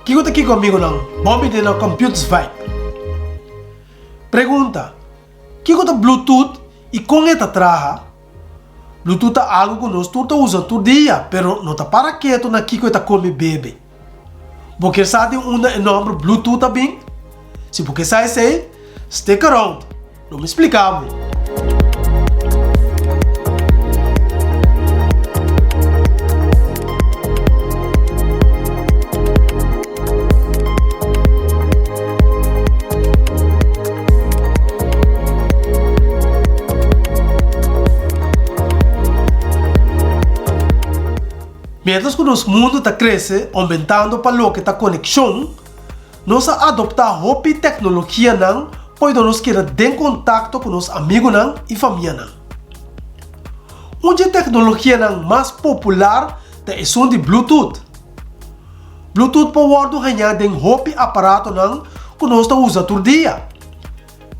Kiko ta kiko amigonan? Bon bini na Computers Vibe. Pregunta, Kiko ta Bluetooth i kon e ta traha? Bluetooth ta algu ku nos tur ta usa tur dia, pero no ta para ketu na kiko e ta kome bebe. Bo kier sa di unda e nòmber Bluetooth a bin? Si bo ke sa esei, stick around! Lo mi spliká bo. Miéntras ku nos mundu ta krese oumentando pa loke ta konekshon, Nos a adoptá hopi teknologianan pa yuda nos keda den kontakto ku nos amigunan i famianan. Un dje teknologianan mas popular ta esun di Bluetooth. Bluetooth por wòrdu hañá den hopi aparatonan ku nos ta usa tur dia.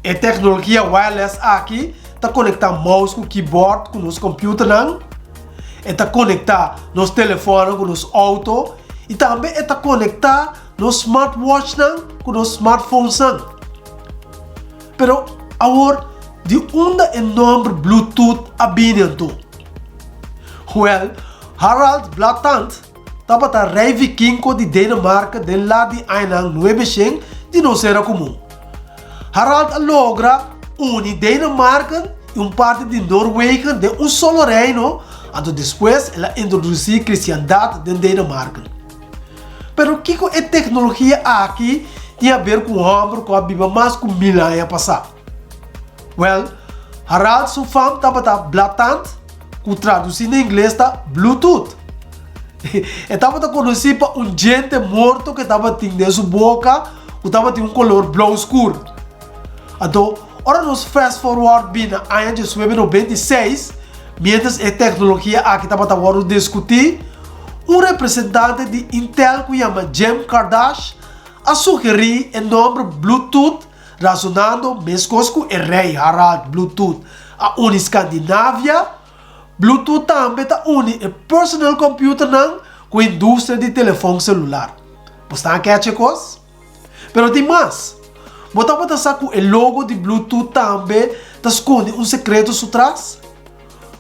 E teknologia wireless aki ta konektá mouse ku keyboard ku nos kompüternan, e ta konektá nos telefònnan ku nos outo i tambe e ta konektá nos smartwatchnan ku nos smartphonesnan. Pero awor, di unda e nòmber Bluetooth a bini anto? Wèl, Harald Blåtand tabata rei vikingo di Denemarke den lat di añanan nuebeshen di nos era komun. Harald a logra uni Denemarken i un parti di Noorwegen den un solo reino, anto despues el a introdusí kristiandat den Denemarken. Pero kiko e teknologia aki tin haber ku un hòmber ku a biba mas ku mil aña pasá? Wèl, Harald su fam tabata Blatant, ku tradusí na ingles ta Bluetooth. E tabata konosí pa un djente morto ku e tabatin den su boka ku tabatin un kolor blou skur. Anto, ora nos fast forward bin na aña 1996, miéntras e teknologia aki tabata wòrdu diskutí, un representante di Intel ku yama Jim Kardash a sugerí e nòmber Bluetooth Razonando meskos ku e rei Harald Bluetooth a uni Skandinavia, Bluetooth tambe ta uni e personal computernan ku industria di telefon selular. Bo sta a kecha e kos? Pero tin mas! Bo tabata sa ku e logo di Bluetooth tambe ta skonde un sekreto su tras?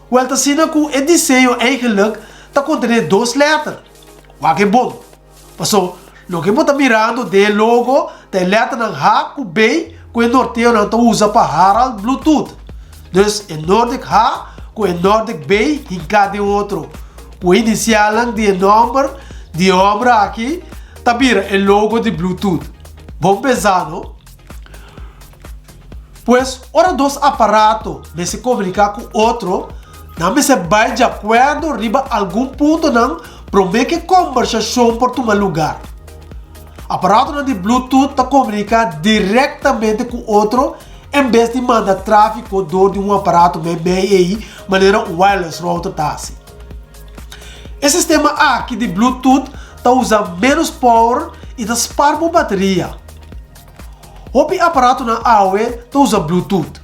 Wèl ta asina ku e diseño eigenlik ta kontené dos lèter. Wak e bon! Paso, loke bo ta mirando den e logo ta e letternan H ku B ku e norteonan ta usa pa Harald Bluetooth. Dus e Nordic H ku e Nordic B hinká den otro. Ku e inisialnan di e nòmber di e hòmber aki ta bira e logo di Bluetooth. Bon pensá, no? Pues, ora dos aparato mester komuniká ku otro, nan mester bai di akuerdo riba algun puntonan promé ku e kombersashon por tuma lugar. Aparatonan di Bluetooth ta komuniká direktamente ku otro en bes di manda tráfiko dor di un aparato meimei ei manera un wireless router ta hasi. E sistema aki di Bluetooth ta usa ménos power i ta spar bo bateria. Hopi aparatonan awe ta usa Bluetooth.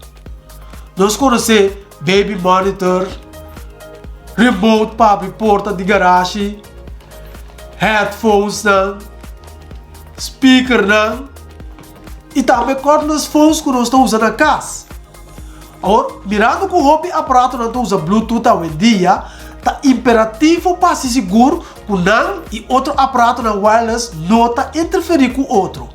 Nos konosé baby monitor, remote pa habri porta di garashi, headphonesnan, speakernan i tambe cordless phones ku nos ta usa na kas. Awor, mirando ku hopi aparatonan ta usa Bluetooth awendia, ta imperativo pa hasi sigur ku nan i otro aparatonan wireless no ta interferí ku otro.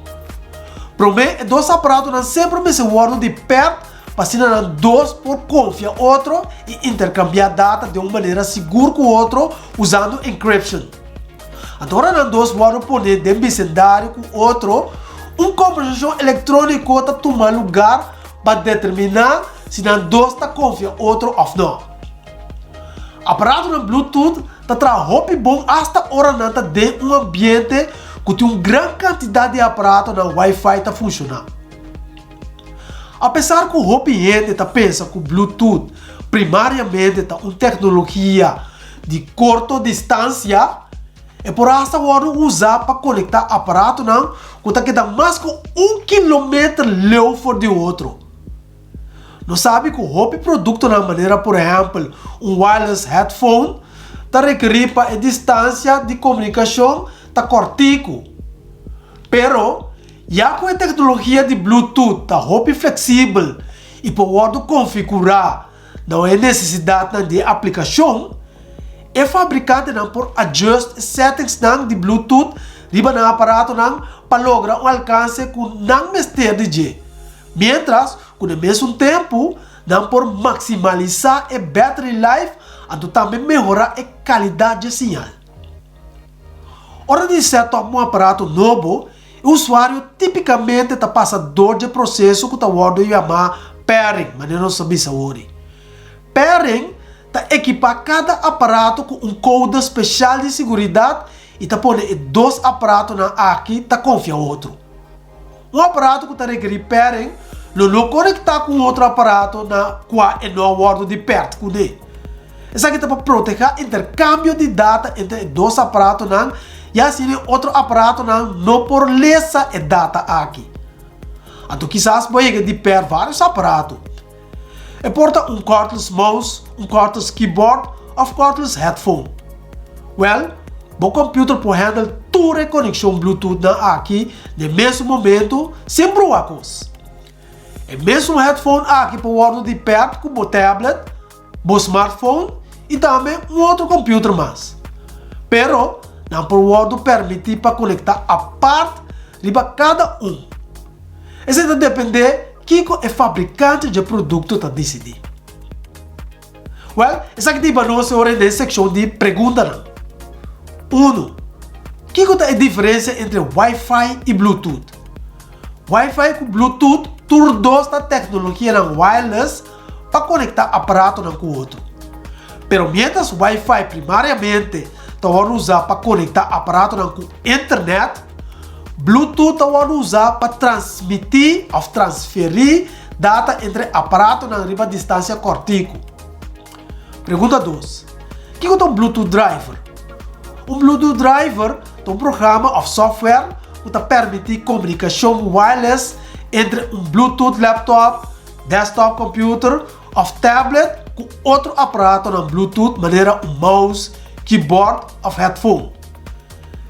Promé, e dos aparatonan semper mester wòrdu di pèrt pa asina nan dos por konfia otro i interkambiá data den un manera sigur ku otro usando encryption. Anto ora nan dos wòrdu poné den bisendario ku otro, un kombersashon elektróniko ta tuma lugar pa determiná si nan dos ta konfia otro òf nò. Aparatonan Bluetooth ta traha hopi bon asta ora nan ta den un ambiente ku tin un gran kantidat di aparatonan Wi-Fi ta funshoná. Apesar ku hopi hende ta pensa ku Bluetooth primariamente ta un teknologia di korto distansia, e por asta wòrdu usá pa konektá aparatonan ku ta keda mas ku un kilometer leu for di otro. Nos sabi ku hopi produktonan manera por ehèmpel un wireless headphone ta rekerí pa e distansia di komunikashon ta kòrtiku. Pero, ya ku e teknologia di Bluetooth ta hopi fleksibel i por wòrdu konfigurá na e nesesidatnan di e aplikashon, e fabrikantenan por adjust e settingsnan di Bluetooth riba nan aparatonan pa logra un alkanse ku nan mester di dje, miéntras ku na mesun tempu nan por maksimalisá e battery life anto tambe mehorá e kalidat dje siñal. Ora di set up un aparato nobo, e usuario tipikamente ta pasa dor dje proseso ku ta wòrdu yamá pairing, manera nos a bisa wòrdi. Pairing ta ekipá kada aparato ku un kode speshal di siguridat i ta pone e dos aparatonan aki ta konfia otro. Un aparato ku ta rekerí pairing lo no konektá ku un otro aparato na kua e no a wòrdu di pèrt kuné. Esaki ta pa protehá interkambio di data entre e dos aparatonan i asina e otro aparatonan no por lesa e data aki. Anto kisas bo yega di pèrt vários aparato. E por ta un cordless mouse, un cordless keyboard of cordless headphone. Wel, bo computer por handle tur e conexion Bluetooth nan aki den mesun momento sin brua cos. E mesun headphone aki por wordo di perd cu bo tablet, bo smartphone y tambe un otro computer mas. Pero nan por wordo permiti pa conecta apart riba cada un. Esei ta depende kiko e fabrikante dje produkto ta disidí. Wèl, esaki ta hiba nos e ora den e sekshon di preguntanan. Unu, Kiko ta e diferensia entre Wi-Fi i Bluetooth? Wi-Fi ku Bluetooth tur dos ta teknologianan wireless pa konektá aparatonan ku otro. Pero miéntras Wi-Fi primariamente ta wòrdu usá pa konektá aparatonan ku internèt, Bluetooth ta wòrdu usá pa transmití òf transferí data entre aparatonan riba distansia kòrtiku. Pregunta dos, Kiko ta un Bluetooth driver? Un Bluetooth driver ta un programa òf software ku ta permití komunikashon wireless entre un Bluetooth laptop, desktop computer òf tablet ku otro aparatonan Bluetooth manera un mouse, keyboard òf headphone.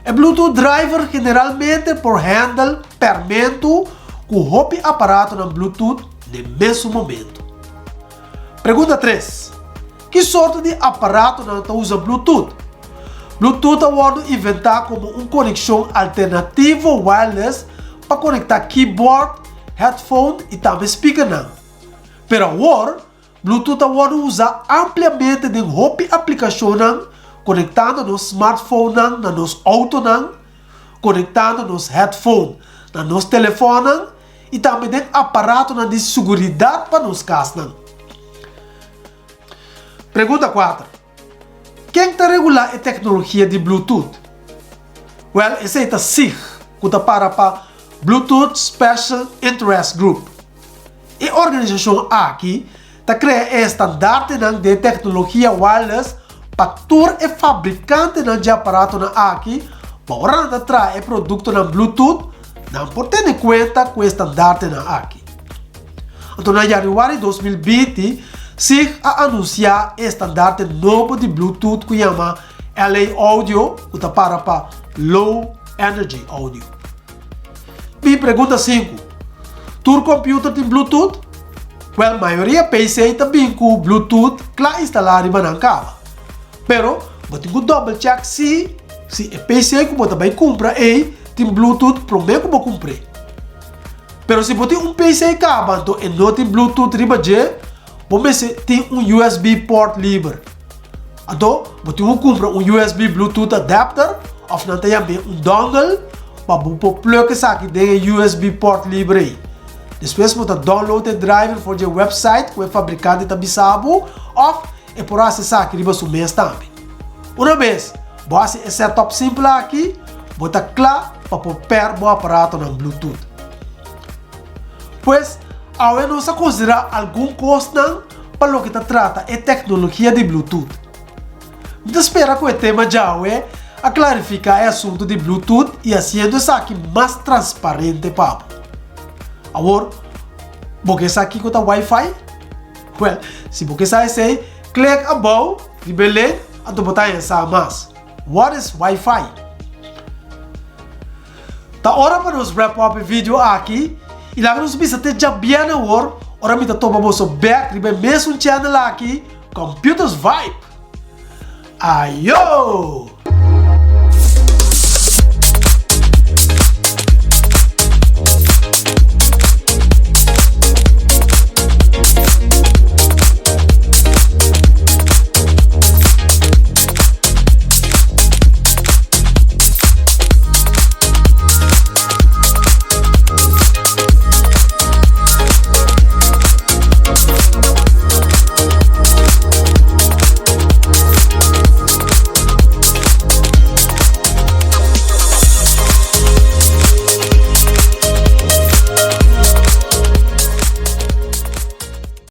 E Bluetooth driver generalmente por handle permentu ku hopi aparatonan Bluetooth den mesun momento. Pregunta tres, Ki sorto di aparatonan ta usa Bluetooth? Bluetooth a wòrdu inventá komo un konekshon alternativo wireless pa konektá keyboard, headphone i tambe speakernan. Pero awor, Bluetooth ta wòrdu usá ampliamente den hopi aplikashonnan, konektando nos smartphonenan na nos outonan, konektando nos headphone na nos telefònnan i tambe den aparatonan di suguridat pa nos kasnan. Pregunta kuater, Ken ta regulá e teknologia di Bluetooth? Wèl, esei ta SIG, ku ta para pa Bluetooth Special Interest Group. E organisashon aki ta krea e estandartenan den teknologia wireless pa tur e fabrikantenan dje aparatonan aki pa ora nan ta traha e produktonan Bluetooth nan por tene kuenta ku e estandartenan aki. Anto na yanüari 2020 sig a anunsiá e estandarte nobo di Bluetooth ku yama LA Audio ku ta para pa Low Energy Audio. Mi pregunta sinku, Tur computer tin Bluetooth? Wel, mayoria PC ta bin cu Bluetooth cla instala riba nan caba. Pero, bo tin cu double check si si e PC cu bo ta bay cumpra ey tin Bluetooth prome cu bo cumpr'e. Pero si bo tin un PC caba anto e no tin Bluetooth riba dje, bo mester tin un USB port liber. Anto, bo tin ku kumpra un USB Bluetooth adapter òf nan ta yam'é un dongle pa bo por plug esaki den e USB port liber ei. Despues bo ta download e driver for di e website ku e fabrikante ta bisa bo òf e por hasi esaki riba su mes tambe. Una bes bo hasi e setup simpel aki, bo ta kla pa por pair bo aparatonan Bluetooth. Pues, awe nos a konsiderá algun kosnan pa loke ta trata e teknologia di Bluetooth. Mi ta spera ku e tema djawe a klarifiká e asuntu di Bluetooth i hasiendo esaki mas transparente pa bo. Awor, bo ke sa kiko ta Wi-Fi? Wèl, si bo ke sa esei, klek abou riba e link anto bo ta haña sa mas. What is Wi-Fi? Ta ora pa nos wrap up e video aki i laga nos bisa te djabièrnè awor ora mi ta topa boso bèk riba e mesun channel aki, Computers Vibe. Ayo!